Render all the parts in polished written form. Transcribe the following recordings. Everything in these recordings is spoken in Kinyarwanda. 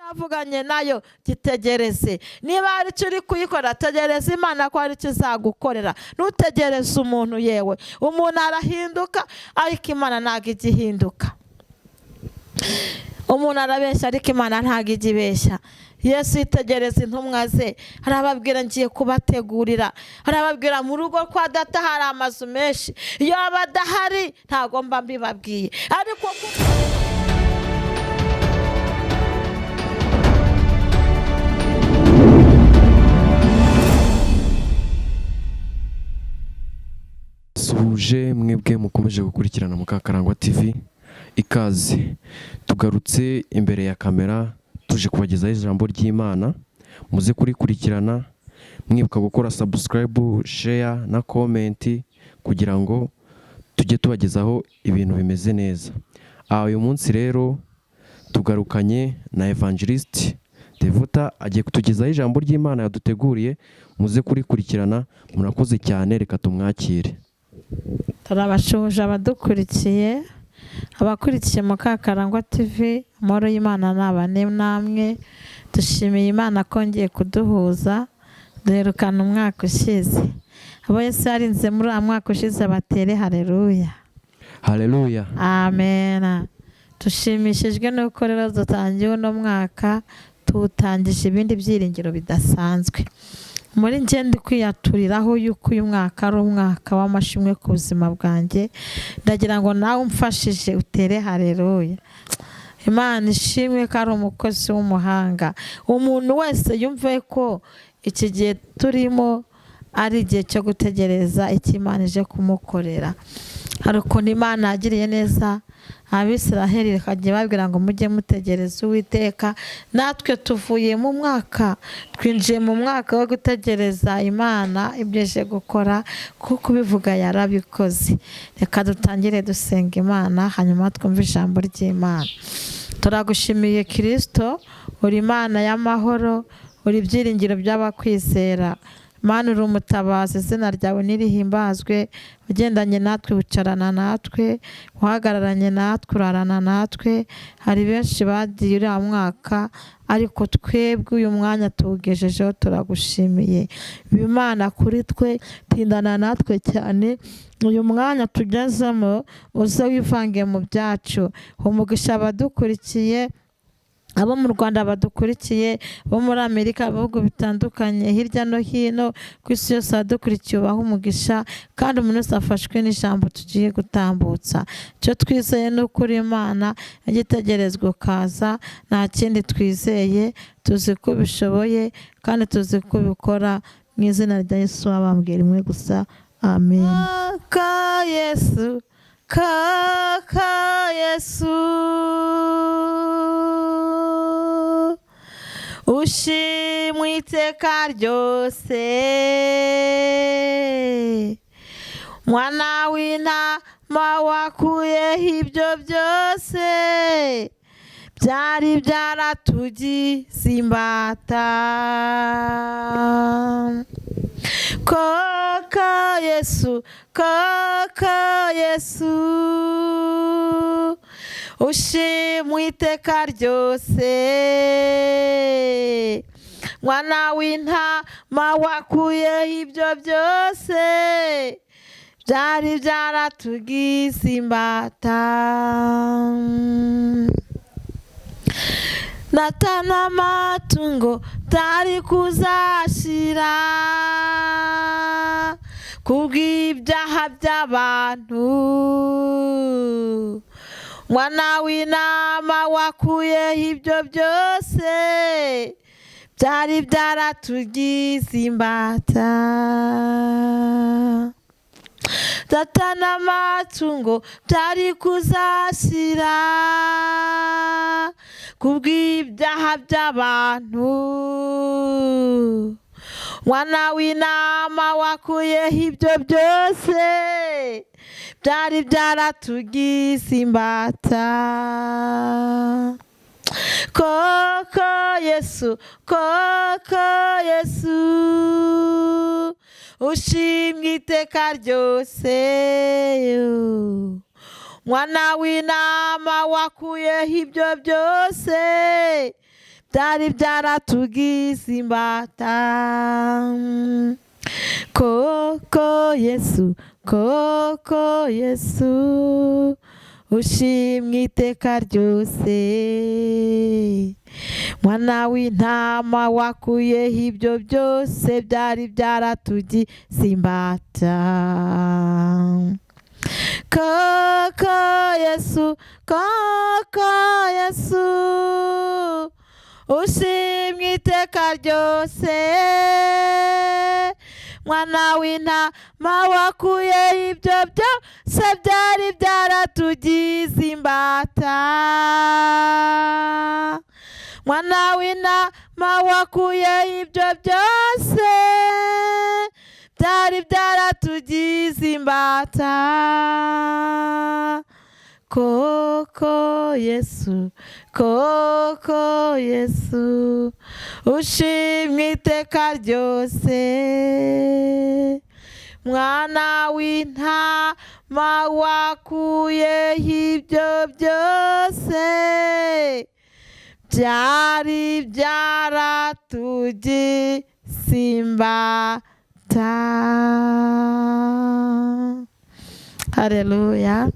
Navuganye nayo, gitegereze. Niba hari icyo uri kuyikora, tegereza Imana ko hari icyo izagukorera. Ntutegereze umuntu. Yewe, umuntu arahinduka, ariko Imana ntabwo ijya ihinduka. Umuntu arabeshya, ariko Imana ntabwo ijya ibeshya. Yesu yitegereza intumwa ze, arababwira: "Ngiye kubategurira." Arababwira: "Mu rugo kwa Data hari amazu menshi. Iyo aba adahari ntabwo mba mbibabwiye." Ariko Suhuje mwebwe mukomeje gukurikirana Mukakarangwa TV, ikaze. Tugarutse imbere ya kamera, tuje kubagezaho ijambo ry'Imana. Muze kurikurikirana, mwibuka gukora subscribe, share na comment kugira ngo tujye tubagezaho ibintu bimeze neza. Aha uyu munsi rero tugarukanye na Evangelist Devota, agiye kutugezaho ijambo ry'Imana yaduteguriye. Muze kurikurikirana. Murakoze cyane, reka tumwakire. Turabashuhuje abadukurikiye, abakurikiye Mukakarangwa TV. Amahoro y'Imana nabane namwe. Dushimiye Imana kongeye kuduhuza. Duherukana umwaka ushize. Abo Yesu yarinze muri uriya mwaka ushize batere hareruya. Haleluya. Amen. Dushimishijwe n'uko rero dutangiye uno mwaka, tuwutangije ibindi byiringiro bidasanzwe. Muri njye ndi kwiyaturiraho yuko uyu mwaka ari umwaka w'amashimwe ku buzima bwanjye. Ndagira ngo nawe umfashije utere hareruya. Imana ishimwe ko ari umukozi w'umuhanga. Umuntu wese yumve ko iki gihe turimo ari igihe cyo gutegereza icyo Imana ije kumukorera. Hari ukuntu Imana yagiriye neza Abisiraheli, ikajya babwira ngo: "Mujye mutegereza Uwiteka." Natwe tuvuye mu mwaka, twinjiye mu mwaka wo gutegereza Imana ibyo ije gukora, kuko ubivuga yarabikoze. Reka dutangire dusenga Imana, hanyuma twumve ijambo ry'Imana. Turagushimiye Kirisito, uri Imana y'amahoro, uri ibyiringiro by'abakwizera. Mana, uri umutabazi, izina ryawe nirihimbazwe. Ugendanye natwe, wicarana natwe, uhagararanye natwe, urarana natwe. Hari benshi bagiye uriya mwaka, ariko twebwe uyu mwanya tuwugejejeho, turagushimiye. Imana kuri twe, tindana natwe cyane uyu mwanya tugezemo, uze wivange mu byacu. Umugisha abadukurikiye, abo mu Rwanda badukurikiye, abo muri Amerika, ibihugu bitandukanye hirya no hino ku isi yose abadukurikiye, ubaha umugisha, kandi umuntu wese afashwe n'ijambo tugiye gutambutsa. Icyo twizeye ni ukuri Imana igitegerezwa ukaza, nta kindi twizeye. Tuzi ko ubishoboye kandi tuzi ko ubikora. Mu izina rya Yesu wabambwira rimwe gusa, amen. Ka Yesu, ka Yesu, ushimwe iteka ryose. Mwana w'intama wakuyeho ibyo byose byari byaratugize imbata. Koko Yesu, koko Yesu, ushimwe iteka ryose. Mwana w'intama wakuyeho ibyo byose byari byaratugize imbata. Data n'amatungo tari kuzashira kubw'ibyaha by'abantu. Mwana w'intama wakuyeho ibyo byose byari byaratugize imbata. Data n'amatungo byari kuzashira kubw'ibyaha by'abantu. Mwana w'intama wakuyeho ibyo byose byari byaratugize imbata. Koko Yesu, koko Yesu, ushimwe iteka ryose. Mwana w'intama wakuyeho ibyo byose. byari byaratugize imbata. Koko Yesu, koko Yesu, ushimwe iteka ryose. Mwana w'intama wakuyeho ibyo byose byari byaratugize imbata. Koko Yesu, koko Yesu, ushimwe iteka ryose. Mwana w'intama wakuye ibyo byose byari byaratugize imbata. Mwana w'intama wakuye ibyo byose byari byaratugize imbata. Koko Yesu, koko Yesu, ushimwe iteka ryose. Mwana w'intama wakuyeho ibyo byose byari byaratugize imbata. Haleluya.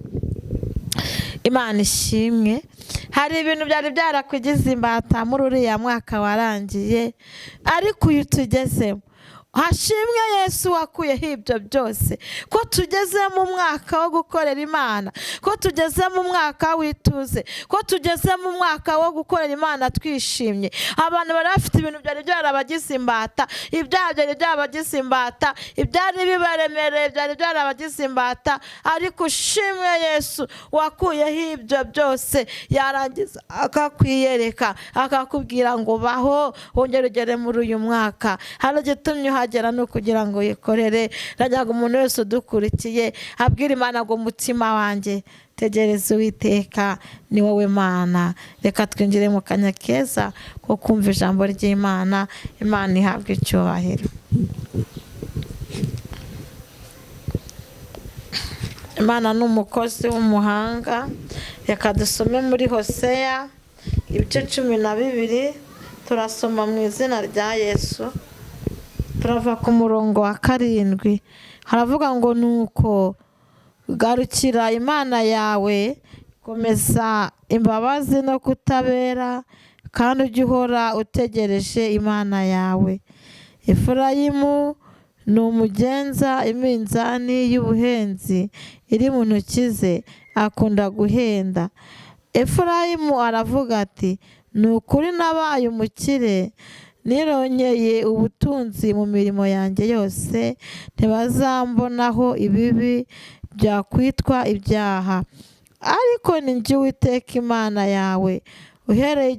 Imana ishimwe. Hari ibintu byari byarakugize imbata muri uriya mwaka warangiye, ariko uyu tugezemo hashimwe Yesu wakuyeho ibyo byose. Ko tugeze mu mwaka wo gukorera Imana, ko tugeze mu mwaka w'ituze, ko tugeze mu mwaka wo gukorera Imana twishimye. Abantu bari bafite ibintu byari byarabagize imbata, ibyaha byari byarabagize imbata, ibyari bibaremereye byari byarabagize imbata, ariko ushimwe Yesu wakuyeho ibyo byose. Yarangiza akakwiyereka, akakubwira ngo baho wongere ugere muri uyu mwaka. Hari igitumye uhagera ni ukugira ngo yikorere. Ndagira umuntu wese udukurikiye abwira Imana ngo mutima wanjye tegereza Uwiteka, ni wowe Mana. Reka twinjire mu kanya keza ko kumva ijambo ry'Imana. Imana ihabwe icyubahiro. Imana ni umukozi w'umuhanga. Reka dusome muri Hoseya ibice 12, turasoma mu izina rya Yesu. Turava ku murongo wa 7. Haravuga ngo nuko garukira Imana yawe, komeza imbabazi no kutabera, kandi ujye uhora utegereje Imana yawe. Efurayimu ni umugenza iminzani y'ubuhenzi iri mu ntoki ze, akunda guhenda. Efurayimu aravuga ati ni ukuri nabaye umukire, nirongeye ubutunzi mu mirimo yanjye yose, ntibazambonaho ibibi byakwitwa ibyaha. Ariko ni njye Uwiteka Imana yawe, uhereye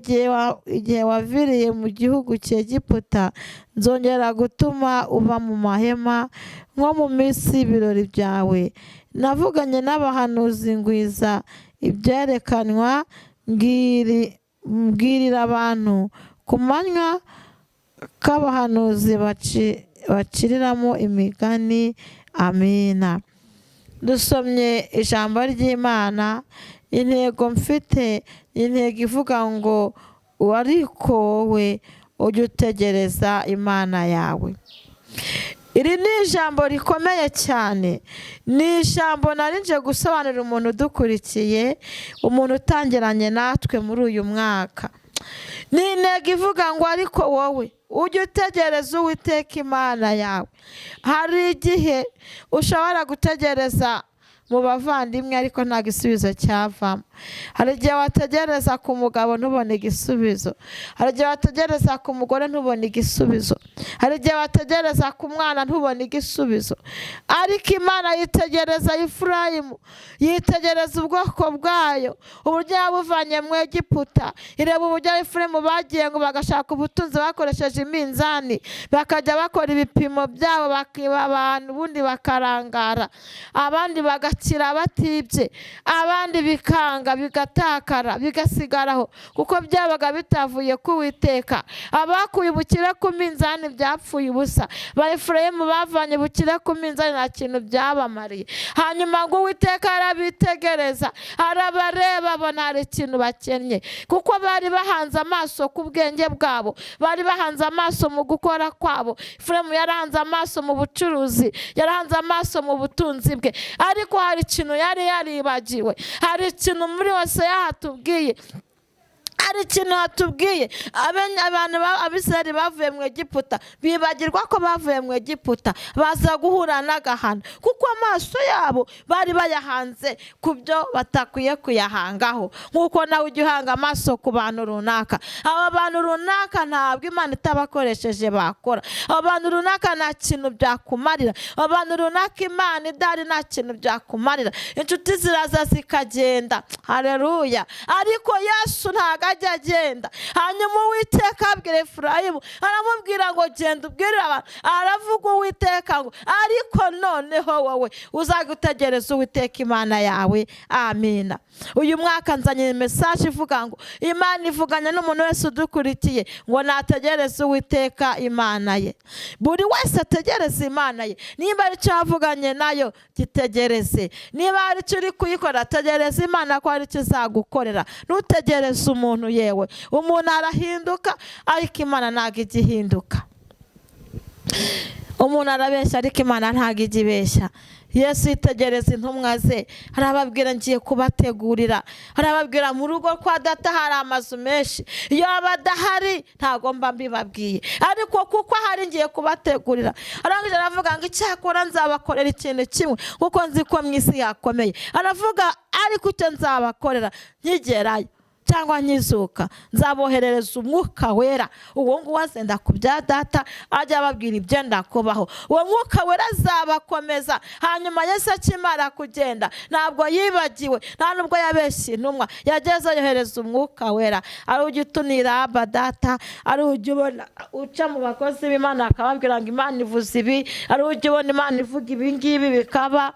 igihe waviriye mu gihugu cy'Egiputa, nzongera gutuma uba mu mahema nko mu minsi y'ibirori byawe. Navuganye n'abahanuzi ngwiza ibyerekanwa, mbwirira abantu ku manywa k'abahanuzi baciriramo imigani. Amina. Dusomye ijambo ry'Imana. Intego mfite, intego ivuga ngo ariko we ujye utegereza Imana yawe. Iri ni ijambo rikomeye cyane, ni ijambo narinje gusobanurira umuntu udukurikiye, umuntu utangiranye natwe muri uyu mwaka. Ni intego ivuga ngo ariko wowe ujye utegereza Uwiteka Imana yawe. Hari igihe ushobora gutegereza mu bavandimwe ariko nta gisubizo cyavamo. Hari igihe wategereza ku mugabo ntubone igisubizo. Hari igihe wategereza ku mugore ntubone igisubizo. Hari igihe wategereza ku mwana ntubone igisubizo. Ariko Imana yitegereza Efurayimu, yitegereza ubwoko bwayo, uburyo yabuvanye mu Egiputa. Ireba uburyo Efurayimu bagiye ngo bagashaka ubutunzi bakoresheje iminzani, bakajya bakora ibipimo byabo bakiba abantu, ubundi bakarangara, abandi bagakira batibye, abandi bikanga bigatakara bigasigaraho, kuko byabaga bitavuye ku Uwiteka. Abakuye ubukire ku minzani byapfuye ubusa, ba Efurayimu bavanye ubukire ku minzani nta kintu byabamariye. Hanyuma ngo Uwiteka arabitegereza, arabareba, abona hari ikintu bakennye, kuko bari bahanze amaso ku bwenge bwabo, bari bahanze amaso mu gukora kwabo. Efurayimu yarahanze amaso mu bucuruzi, yarahanze amaso mu butunzi bwe, ariko hari ikintu yari yaribagiwe, hari ikintu muri Hoseya hatubwiye, hari ikintu hatubwiye. Abantu Abisirayeli bavuye mu Egiputa bibagirwa ko bavuye mu Egiputa, baza guhura n'agahano, kuko amaso yabo bari bayahanze ku byo batakwiye kuyahangaho. Nk'uko nawe ujya uhanga amaso ku bantu runaka, aba bantu runaka ntabwo Imana itabakoresheje bakora, aba bantu runaka nta kintu byakumarira, aba bantu runaka Imana idahari nta kintu byakumarira. Inshuti ziraza zikagenda, haleluya, ariko Yesu ntabwo ajya agenda. Hanyuma Uwiteka abwira Efurayimu, aramubwira ngo genda ubwire abantu, aravuga Uwiteka ngo ariko noneho wowe uzajya utegereza Uwiteka Imana yawe. Amina. Uyu mwaka nzanye mesaje ivuga ngo Imana ivuganye n'umuntu wese udukurikiye ngo nategereze Uwiteka Imana ye. Buri wese ategereze Imana ye. Niba ari icyo yavuganye nayo gitegereze, niba hari icyo uri kuyikora tegereza Imana ko hari icyo izagukorera. Ntutegereze umuntu, yewe umuntu arahinduka ariko Imana ntabwo ijya ihinduka. Umuntu arabeshya ariko Imana ntabwo ijya ibeshya. Yesu yitegereza intumwa ze, arababwira ngiye kubategurira, arababwira mu rugo kwa data hari amazu menshi, iyo aba adahari ntabwo mba mbibabwiye, ariko kuko ahari ngiye kubategurira. Arangije aravuga ngo icyakora nzabakorera ikintu kimwe, kuko nzi ko mu isi yakomeye. Aravuga ariko icyo nzabakorera nkigerayo cyangwa nkizuka, nzaboherereza umwuka wera. Uwo nguwo azenda ku bya data, ajya ababwira ibyenda kubaho. Uwo mwuka wera azabakomeza. Hanyuma Yesu akimara kugenda ntabwo yibagiwe, nta nubwo yabeshye intumwa, yageze yohereza umwuka wera. Ari ujya utunira Aba data, ari ujya ubona uca mu bakozi b'Imana akababwira ngo Imana ivuze ibi, ari ujya ubona Imana ivuga ibi ngibi bikaba.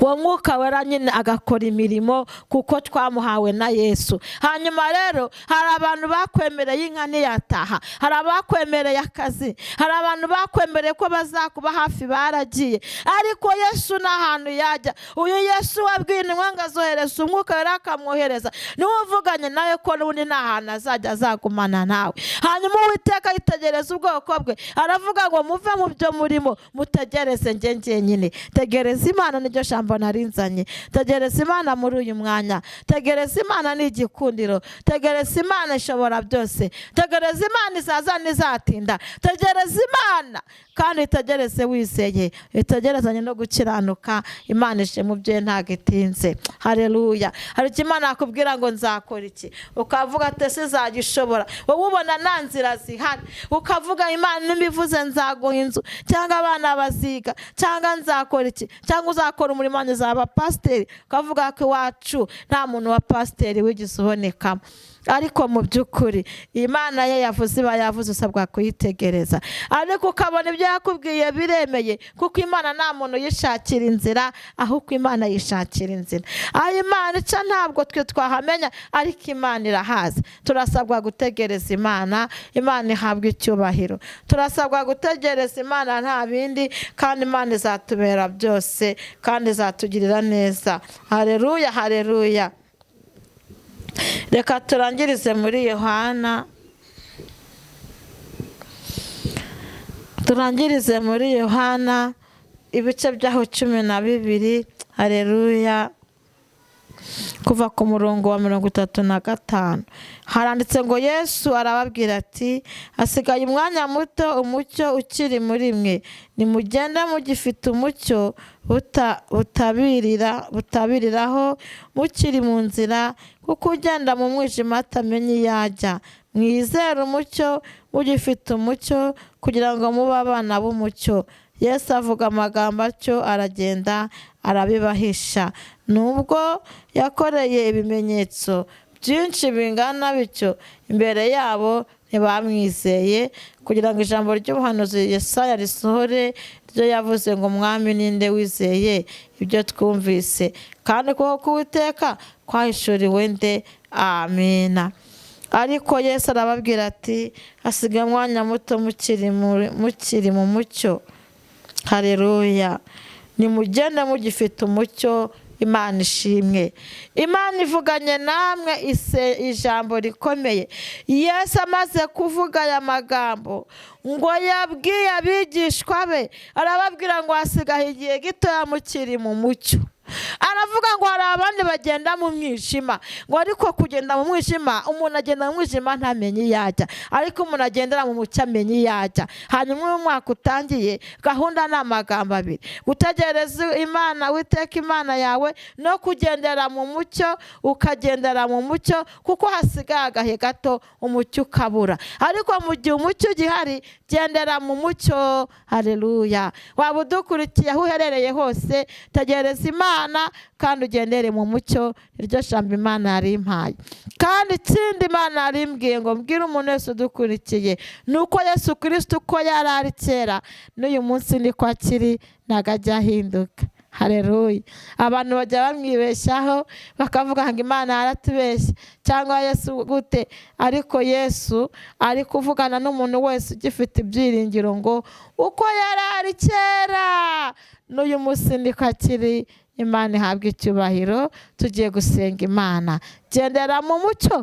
Uwo mwuka wera nyine agakora imirimo kuko twamuhawe na Yesu. Hanyuma rero hari abantu bakwemereye inka ntiyataha, hari abakwemereye akazi, hari abantu bakwemereye ko bazakuba hafi baragiye, ariko Yesu nta hantu yajya. Uyu Yesu wabwiye intumwa ngo azohereza umwuka wera akamwohereza, niwe uvuganye nawe ko n'ubundi nta hantu azajya, azagumana nawe. Hanyuma Uwiteka yitegereza ubwoko bwe, aravuga ngo muve mu byo murimo mutegereze njye njyenyine. Tegereza Imana, niryo jambo narinzanye. Tegereza Imana muri uyu mwanya, tegereza Imana ni igikundiro, tegereza Imana ishobora byose, tegereza Imana izaza ntizatinda, tegereza Imana kandi itegereze wizeye, itegerezanye no gukiranuka. Imana ije mu bye ntabwo itinze. Haleluya. Hari icyo Imana yakubwira ngo nzakora iki, ukavuga ati ese izagishobora, wowe ubona nta nzira zihari, ukavuga Imana nimbivuze nzaguha inzu, cyangwa abana baziga, cyangwa nzakora iki, cyangwa uzakora umurimo wanjye uzaba pasiteri, ukavuga ko iwacu nta muntu wa pasiteri wigeze ubonekamo. Ariko mu by'ukuri Imana ye yavuze iba yavuze, usabwa kuyitegereza. Ariko ukabona ibyo yakubwiye biremeye, kuko Imana nta muntu uyishakira inzira, ahubwo Imana yishakira inzira. Aho Imana ica ntabwo twe twahamenya, ariko Imana irahazi. Turasabwa gutegereza Imana, Imana ihabwa icyubahiro. Turasabwa gutegereza Imana nta bindi, kandi Imana izatubera byose, kandi izatugirira neza. Haleluya, haleluya. Reka turangirize muri Yohana, turangirize muri Yohana ibice byaho 12. Haleluya. Kuva ku murongo wa 35 haranditse ngo Yesu arababwira ati hasigaye umwanya muto umucyo ukiri muri mwe, nimugende mugifite umucyo butabiriraho mukiri mu nzira, kuko ugenda mu mwijima atamenya iyo ajya. Mwizere umucyo mugifite umucyo, kugira ngo mube abana b'umucyo. Yesu avuga amagambo atyo aragenda arabibahisha. Nubwo yakoreye ibimenyetso byinshi bingana bityo imbere yabo ntibamwizeye, kugira ngo ijambo ry'ubuhanuzi Yesaya risohore, ryo yavuze ngo Mwami ninde wizeye ibyo twumvise, kandi ukuboko k'Uwiteka kwahishuriwe nde? Amina. Ariko Yesu arababwira ati hasigaye umwanya muto mukiri mu mucyo. Haleluya. Nimugende mugifite umucyo. Imana ishimwe. Imana ivuganye namwe ijambo rikomeye. Yesu amaze kuvuga aya magambo ngo yabwiye abigishwa be, arababwira ngo hasigaye igihe gitoya mukiri mu mucyo. Aravuga ngo hari abandi bagenda mu mwijima, ngo ariko kugenda mu mwijima, umuntu agenda mu mwijima ntamenye iyo ajya, ariko umuntu agendera mu mucyo amenye iyo ajya. Hanyuma uyu mwaka utangiye, gahunda ni amagambo abiri: gutegereza Imana, Uwiteka Imana yawe, no kugendera mu mucyo. Ukagendera mu mucyo kuko hasigaye agahe gato umucyo ukabura, ariko mu gihe umucyo ugihari gendera mu mucyo. Haleluya. Waba udukurikiye aho uherereye hose, tegereza Imana kandi ugendere mu mucyo. Iryo jambo Imana yari impaye. Kandi ikindi Imana yari imbwiye ngo mbwire umuntu wese udukurikiye ni uko Yesu Kristo uko yari ari kera n'uyu munsi niko akiri, ntabwo ajya ahinduka. Haleluya. Abantu bajya bamwibeshyaho bakavuga ngo Imana yaratubeshye cyangwa Yesu gute, ariko Yesu ari kuvugana n'umuntu wese ugifite ibyiringiro ngo uko yari ari kera n'uyu munsi niko akiri. Imana ihabwa icyubahiro. Tugiye gusenga Imana. Gendera mu mucyo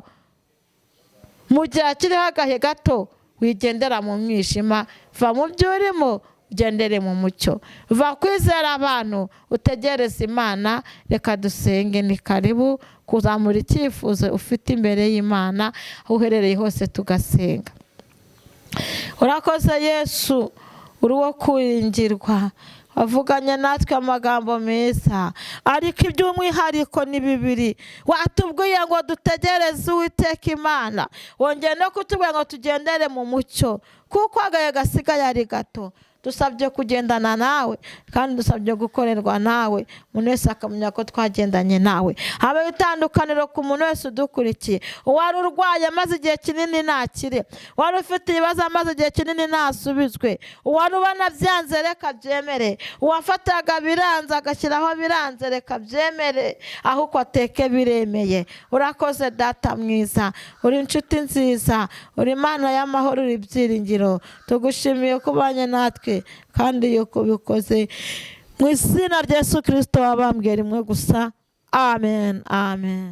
mu gihe hakiriho agahe gato, wigendera mu mwijima. Va mu byo urimo ugendere mu mucyo, va kwizera abantu utegereze Imana. Reka dusenge. Ni karibu kuzamura icyifuzo ufite imbere y'Imana aho uherereye hose, tugasenga. Urakoze Yesu, uri uwo kwiringirwa, wavuganye natwe amagambo meza, ariko iby'umwihariko ni bibiri. Watubwiye ngo dutegereze Uwiteka Imana, wongeye no kutubwira ngo tugendere mu mucyo kuko agahe gasigaye ari gato. Dusabye kugendana nawe kandi dusabye gukorerwa nawe, umuntu wese akamenya ko twagendanye nawe. Habaho itandukaniro ku muntu wese udukurikiye. Uwari urwaye amaze igihe kinini ntakire, uwari ufite ibibazo amaze igihe kinini ntasubizwe, uwari ubona byanze reka byemere, uwafataga biranze agashyiraho biranze reka byemere, ahubwo ateke biremeye. Urakoze Data mwiza, uri inshuti nziza, uri Imana y'amahoro, uri ibyiringiro. Tugushimiye ko ubanye natwe kandi yuko ubikoze mu izina rya Yesu Kristo wabambwiye rimwe gusa. Amen, amen.